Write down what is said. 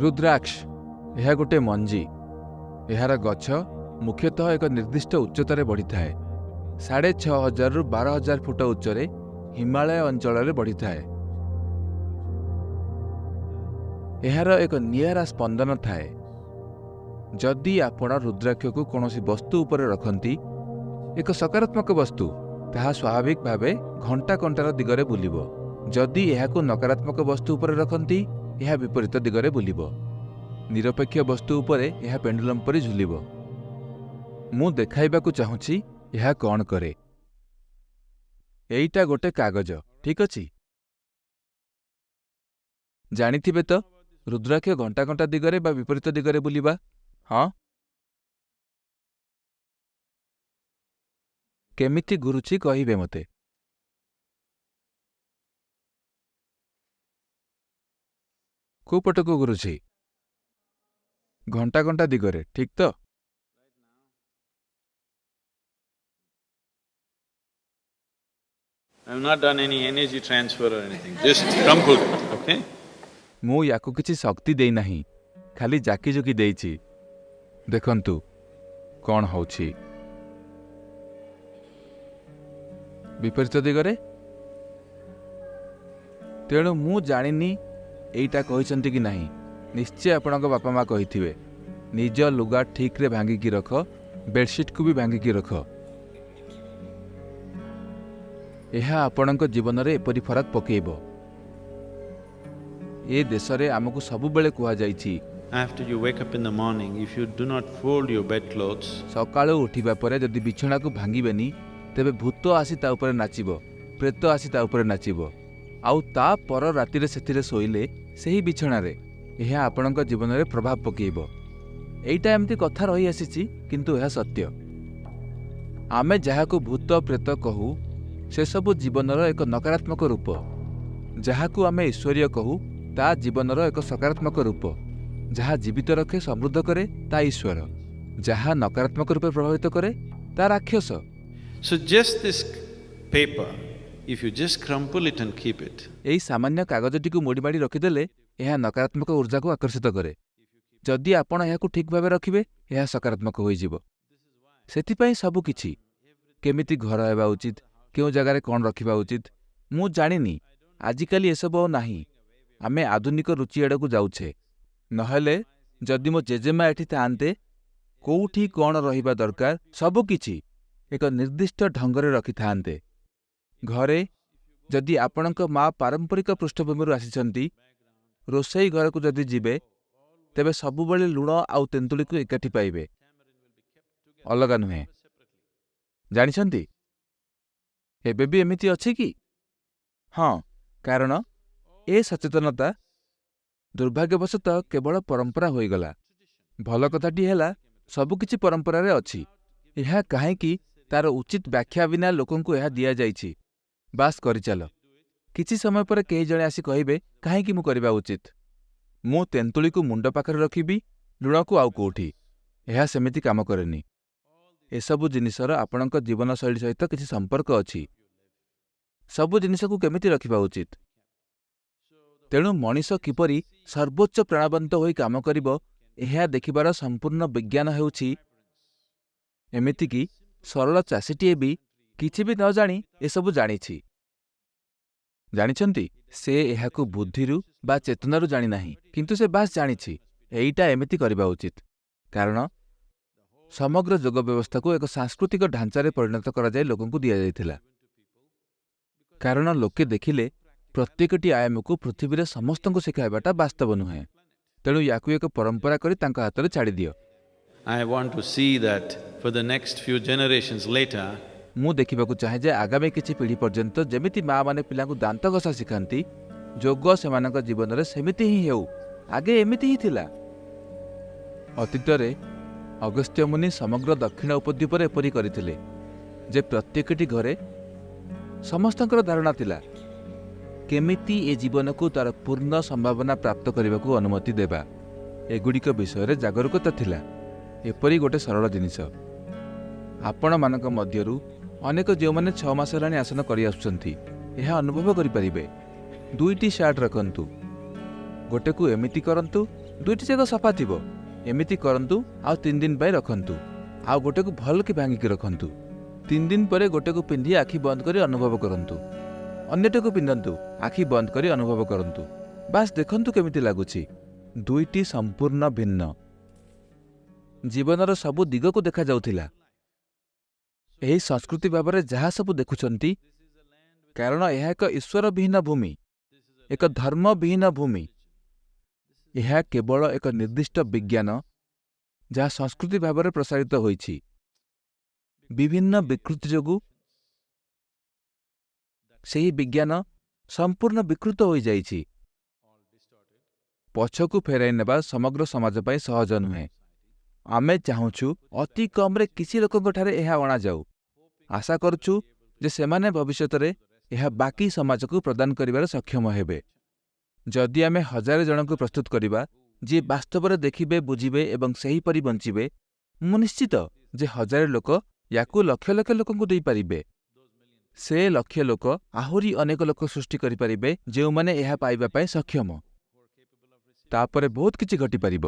ରୁଦ୍ରାକ୍ଷ ଏହା ଗୋଟେ ମଞ୍ଜି। ଏହାର ଗଛ ମୁଖ୍ୟତଃ ଏକ ନିର୍ଦ୍ଦିଷ୍ଟ ଉଚ୍ଚତାରେ ବଢ଼ିଥାଏ। 6500ରୁ 12,000 ଫୁଟ ଉଚ୍ଚରେ ହିମାଳୟ ଅଞ୍ଚଳରେ ବଢ଼ିଥାଏ। ଏହାର ଏକ ନିଆରା ସ୍ପନ୍ଦନ ଥାଏ। ଯଦି ଆପଣ ରୁଦ୍ରାକ୍ଷକୁ କୌଣସି ବସ୍ତୁ ଉପରେ ରଖନ୍ତି, ଏକ ସକାରାତ୍ମକ ବସ୍ତୁ, ତାହା ସ୍ୱାଭାବିକ ଭାବେ ଘଣ୍ଟା କଣ୍ଟାର ଦିଗରେ ବୁଲିବ। ଯଦି ଏହାକୁ ନକାରାତ୍ମକ ବସ୍ତୁ ଉପରେ ରଖନ୍ତି, ଏହା ବିପରୀତ ଦିଗରେ ବୁଲିବ। ନିରପେକ୍ଷ ବସ୍ତୁ ଉପରେ ଏହା ପେଣ୍ଡୁଲମ୍ ପରି ଝୁଲିବ। ମୁଁ ଦେଖାଇବାକୁ ଚାହୁଁଛି ଏହା କ'ଣ କରେ। ଏଇଟା ଗୋଟେ କାଗଜ, ଠିକ୍ ଅଛି? ଜାଣିଥିବେ ତ ରୁଦ୍ରାକ୍ଷ ଘଣ୍ଟା କଣ୍ଟା ଦିଗରେ ବା ବିପରୀତ ଦିଗରେ ବୁଲିବା, ହଁ? କେମିତି ଘୁରୁଛି କହିବେ ମୋତେ। କୋଉ ପଟକୁ ଘୁରୁଛି? ଘଣ୍ଟା କଣ୍ଟା ଦିଗରେ, ଠିକ୍ ତ? I have not done any energy transfer or anything, just crumpled it, okay? ମୁଁ ୟାକୁ କିଛି ଶକ୍ତି ଦେଇନାହିଁ, ଖାଲି ଜାକିଜୁକି ଦେଇଛି। ଦେଖନ୍ତୁ କ'ଣ ହେଉଛି। ବିପରୀତ ଦିଗରେ। ତେଣୁ ମୁଁ ଜାଣିନି ଏଇଟା କହିଛନ୍ତି କି ନାହିଁ। ନିଶ୍ଚୟ ଆପଣଙ୍କ ବାପା ମା କହିଥିବେ, ନିଜ ଲୁଗା ଠିକ୍ରେ ଭାଙ୍ଗିକି ରଖ, ବେଡସିଟ୍କୁ ବି ଭାଙ୍ଗିକି ରଖ। ଏହା ଆପଣଙ୍କ ଜୀବନରେ ଏପରି ଫରକ ପକେଇବ। ଏ ଦେଶରେ ଆମକୁ ସବୁବେଳେ କୁହାଯାଇଛି, After you wake up in the morning, if you do not fold your bedclothes, ସକାଳୁ ଉଠିବା ପରେ ଯଦି ବିଛଣାକୁ ଭାଙ୍ଗିବେନି, ତେବେ ଭୂତ ଆସି ତା ଉପରେ ନାଚିବ, ପ୍ରେତ ଆସି ତା ଉପରେ ନାଚିବ। ଆଉ ତା ପର ରାତିରେ ସେଥିରେ ଶୋଇଲେ, ସେହି ବିଛଣାରେ, ଏହା ଆପଣଙ୍କ ଜୀବନରେ ପ୍ରଭାବ ପକେଇବ। ଏଇଟା ଏମିତି କଥା ରହିଆସିଛି, କିନ୍ତୁ ଏହା ସତ୍ୟ। ଆମେ ଯାହାକୁ ଭୂତ ପ୍ରେତ କହୁ, ସେସବୁ ଜୀବନର ଏକ ନକାରାତ୍ମକ ରୂପ। ଯାହାକୁ ଆମେ ଈଶ୍ୱରୀୟ କହୁ, ତା ଜୀବନର ଏକ ସକାରାତ୍ମକ ରୂପ। ଯାହା ଜୀବିତ ରଖେ, ସମୃଦ୍ଧ କରେ, ତା ଈଶ୍ୱର। ଯାହା ନକାରାତ୍ମକ ରୂପେ ପ୍ରଭାବିତ କରେ, ତା ରାକ୍ଷସ। So just this paper, if you just crumple it and keep it, ଏଇ ସାମାନ୍ୟ କାଗଜଟିକୁ ମୋଡ଼ିମାଡ଼ି ରଖିଦେଲେ ଏହା ନକାରାତ୍ମକ ଉର୍ଜାକୁ ଆକର୍ଷିତ କରେ। ଯଦି ଆପଣ ଏହାକୁ ଠିକ୍ ଭାବେ ରଖିବେ, ଏହା ସକାରାତ୍ମକ ହୋଇଯିବ। ସେଥିପାଇଁ ସବୁକିଛି, କେମିତି ଘର ହେବା ଉଚିତ, କେଉଁ ଜାଗାରେ କ'ଣ ରଖିବା ଉଚିତ, ମୁଁ ଜାଣିନି। ଆଜିକାଲି ଏସବୁ ଆଉ ନାହିଁ। ଆମେ ଆଧୁନିକ ରୁଚି ଆଡ଼କୁ ଯାଉଛେ। ନହେଲେ ଯଦି ମୋ ଜେଜେମା ଏଠି ଥାଆନ୍ତେ, କୋଉଠି କ'ଣ ରହିବା ଦରକାର, ସବୁକିଛି ଏକ ନିର୍ଦ୍ଦିଷ୍ଟ ଢଙ୍ଗରେ ରଖିଥାନ୍ତେ। ଘରେ ଯଦି ଆପଣଙ୍କ ମା ପାରମ୍ପରିକ ପୃଷ୍ଠଭୂମିରୁ ଆସିଛନ୍ତି, ରୋଷେଇ ଘରକୁ ଯଦି ଯିବେ, ତେବେ ସବୁବେଳେ ଲୁଣ ଆଉ ତେନ୍ତୁଳିକୁ ଏକାଠି ପାଇବେ, ଅଲଗା ନୁହେଁ। ଜାଣିଛନ୍ତି, ଏବେ ବି ଏମିତି ଅଛି କି? ହଁ, କାରଣ ଏ ସଚେତନତା ଦୁର୍ଭାଗ୍ୟବଶତଃ କେବଳ ପରମ୍ପରା ହୋଇଗଲା। ଭଲ କଥାଟି ହେଲା, ସବୁକିଛି ପରମ୍ପରାରେ ଅଛି। ଏହା କାହିଁକି ତାର ଉଚିତ ବ୍ୟାଖ୍ୟା ବିନା ଲୋକଙ୍କୁ ଏହା ଦିଆଯାଇଛି। ବାସ୍, କରିଚାଲ। କିଛି ସମୟ ପରେ କେହି ଜଣେ ଆସି କହିବେ, କାହିଁକି ମୁଁ କରିବା ଉଚିତ? ମୁଁ ତେନ୍ତୁଳିକୁ ମୁଣ୍ଡ ପାଖରେ ରଖିବି, ଲୁଣକୁ ଆଉ କୋଉଠି। ଏହା ସେମିତି କାମ କରେନି। ଏସବୁ ଜିନିଷର ଆପଣଙ୍କ ଜୀବନଶୈଳୀ ସହିତ କିଛି ସମ୍ପର୍କ ଅଛି, ସବୁ ଜିନିଷକୁ କେମିତି ରଖିବା ଉଚିତ। ତେଣୁ ମଣିଷ କିପରି ସର୍ବୋଚ୍ଚ ପ୍ରାଣବନ୍ତ ହୋଇ କାମ କରିବ, ଏହା ଦେଖିବାର ସମ୍ପୂର୍ଣ୍ଣ ବିଜ୍ଞାନ ହେଉଛି। ଏମିତିକି ସରଳ ଚାଷୀଟିଏ ବି କିଛି ବି ନ ଜାଣି ଏସବୁ ଜାଣିଛି। ଜାଣିଛନ୍ତି, ସେ ଏହାକୁ ବୁଦ୍ଧିରୁ ବା ଚେତନାରୁ ଜାଣିନାହିଁ, କିନ୍ତୁ ସେ ବାସ୍ ଜାଣିଛି ଏଇଟା ଏମିତି କରିବା ଉଚିତ। କାରଣ ସମଗ୍ର ଯୋଗ ବ୍ୟବସ୍ଥାକୁ ଏକ ସାଂସ୍କୃତିକ ଢାଞ୍ଚାରେ ପରିଣତ କରାଯାଇ ଲୋକଙ୍କୁ ଦିଆଯାଇଥିଲା। କାରଣ ଲୋକେ ଦେଖିଲେ ପ୍ରତ୍ୟେକଟି ଆୟାମକୁ ପୃଥିବୀରେ ସମସ୍ତଙ୍କୁ ଶିଖାଇବାଟା ବାସ୍ତବ ନୁହେଁ। ତେଣୁ ୟାକୁ ଏକ ପରମ୍ପରା କରି ତାଙ୍କ ହାତରେ ଛାଡ଼ିଦିଅ। I want to see that for the next few generations later, ମୁଁ ଦେଖିବାକୁ ଚାହେଁ ଯେ ଆଗାମୀ କିଛି ପିଢ଼ି ପର୍ଯ୍ୟନ୍ତ ଯେମିତି ମାଆମାନେ ପିଲାଙ୍କୁ ଦାନ୍ତ ଘଷା ଶିଖାନ୍ତି, ଯୋଗ ସେମାନଙ୍କ ଜୀବନରେ ସେମିତି ହିଁ ହେଉ। ଆଗେ ଏମିତି ହିଁ ଥିଲା। ଅତୀତରେ ଅଗସ୍ତ୍ୟ ମୁନି ସମଗ୍ର ଦକ୍ଷିଣ ଉପଦ୍ୱୀପରେ ଏପରି କରିଥିଲେ ଯେ ପ୍ରତ୍ୟେକଟି ଘରେ ସମସ୍ତଙ୍କର ଧାରଣା ଥିଲା କେମିତି ଏ ଜୀବନକୁ ତାର ପୂର୍ଣ୍ଣ ସମ୍ଭାବନା ପ୍ରାପ୍ତ କରିବାକୁ ଅନୁମତି ଦେବା, ଏଗୁଡ଼ିକ ବିଷୟରେ ଜାଗରୂକତା ଥିଲା। ଏପରି ଗୋଟେ ସରଳ ଜିନିଷ। ଆପଣମାନଙ୍କ ମଧ୍ୟରୁ ଅନେକ, ଯେଉଁମାନେ 6 ମାସ ହେଲାଣି ଆସନ କରିଆସୁଛନ୍ତି, ଏହା ଅନୁଭବ କରିପାରିବେ। ଦୁଇଟି ସାର୍ଟ ରଖନ୍ତୁ। ଗୋଟେକୁ ଏମିତି କରନ୍ତୁ, ଦୁଇଟି ଯାକ ସଫା ଥିବ। ଏମିତି କରନ୍ତୁ ଆଉ 3 ଦିନ ପାଇଁ ରଖନ୍ତୁ, ଆଉ ଗୋଟେକୁ ଭଲକି ଭାଙ୍ଗିକି ରଖନ୍ତୁ। 3 ଦିନ ପରେ ଗୋଟେକୁ ପିନ୍ଧି ଆଖି ବନ୍ଦ କରି ଅନୁଭବ କରନ୍ତୁ। ଅନ୍ୟଟାକୁ ପିନ୍ଧନ୍ତୁ, ଆଖି ବନ୍ଦ କରି ଅନୁଭବ କରନ୍ତୁ। ବାସ୍ ଦେଖନ୍ତୁ କେମିତି ଲାଗୁଛି। ଦୁଇଟି ସମ୍ପୂର୍ଣ୍ଣ ଭିନ୍ନ। ଜୀବନର ସବୁ ଦିଗକୁ ଦେଖାଯାଉଥିଲା। ଏହି ସଂସ୍କୃତି ଭାବରେ ଯାହା ସବୁ ଦେଖୁଛନ୍ତି, କାରଣ ଏହା ଏକ ଈଶ୍ୱରବିହୀନ ଭୂମି, ଏକ ଧର୍ମବିହୀନ ଭୂମି। ଏହା କେବଳ ଏକ ନିର୍ଦ୍ଦିଷ୍ଟ ବିଜ୍ଞାନ, ଯାହା ସଂସ୍କୃତି ଭାବରେ ପ୍ରସାରିତ ହୋଇଛି। ବିଭିନ୍ନ ବିକୃତି ଯୋଗୁଁ ସେହି ବିଜ୍ଞାନ ସମ୍ପୂର୍ଣ୍ଣ ବିକୃତ ହୋଇଯାଇଛି। ପଛକୁ ଫେରାଇ ନେବା ସମଗ୍ର ସମାଜ ପାଇଁ ସହଜ ନୁହେଁ। ଆମେ ଚାହୁଁଛୁ ଅତି କମ୍ରେ କିଛି ଲୋକଙ୍କଠାରେ ଏହା ଅଣାଯାଉ। ଆଶା କରୁଛୁ ଯେ ସେମାନେ ଭବିଷ୍ୟତରେ ଏହା ବାକି ସମାଜକୁ ପ୍ରଦାନ କରିବାରେ ସକ୍ଷମ ହେବେ। ଯଦି ଆମେ 1000 ଜଣଙ୍କୁ ପ୍ରସ୍ତୁତ କରିବା, ଯିଏ ବାସ୍ତବରେ ଦେଖିବେ, ବୁଝିବେ ଏବଂ ସେହିପରି ବଞ୍ଚିବେ, ମୁଁ ନିଶ୍ଚିତ ଯେ 1000 ଲୋକ ୟାକୁ ଲକ୍ଷ ଲକ୍ଷ ଲୋକଙ୍କୁ ଦେଇପାରିବେ। ସେ ଲକ୍ଷ ଲୋକ ଆହୁରି ଅନେକ ଲୋକ ସୃଷ୍ଟି କରିପାରିବେ, ଯେଉଁମାନେ ଏହା ପାଇବା ପାଇଁ ସକ୍ଷମ। ତାପରେ ବହୁତ କିଛି ଘଟିପାରିବ।